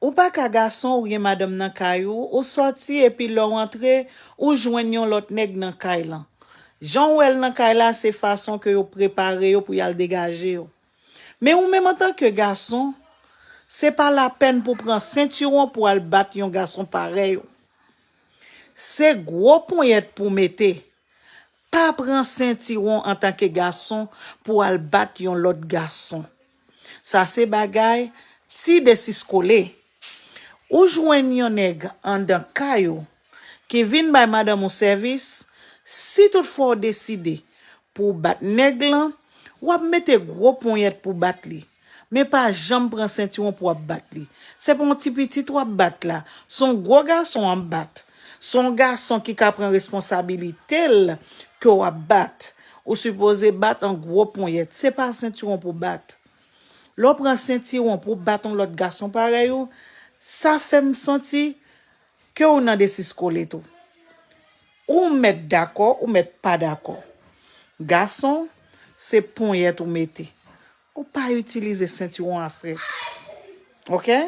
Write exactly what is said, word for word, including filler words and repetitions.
Ou pa ka gason, ou gen madanm nan kay ou, ou sòti epi lè w antre, ou jwenn yon lòt nèg nan kay lan. Jan w wè l nan kay la, se fason ke yo prepare yo pou y al degaje yo. Men ou menm antanke gason, se pa lapèn pou pran sentiwon pou al bat yon gason parèy ou. Se gwo ponyèt pou mete. Pa pran sentiwon antanke gason pou al bat yon lòt gason. Sa se bagay ti desiskole. Ou jwenn yon nèg anndan kay ou ki vin bay madanm ou sèvis, si toutfwa w deside pou w bat nèg lan, w ap mete gwo ponyèt pou bat li. Men pa janm pran sentiwon pou w ap bat li. Se pa yon ti pitit w ap bat la. Se yon gwo gason w ap bat. Se yon gason ki ka pran responsabilite l ke w ap bat. Ou sipoze bat an gwo ponyèt. Se pa sentiwon pou bat. Lè w pran sentiwon pou w bat yon lòt gason parèy ou, sa fè m santi ke w nan desiskole tou. Ou mèt dakò, ou mèt pa dakò. Gason, se ponyèt ou mete. Ou pa itilize sentiwon a frèt. Oke?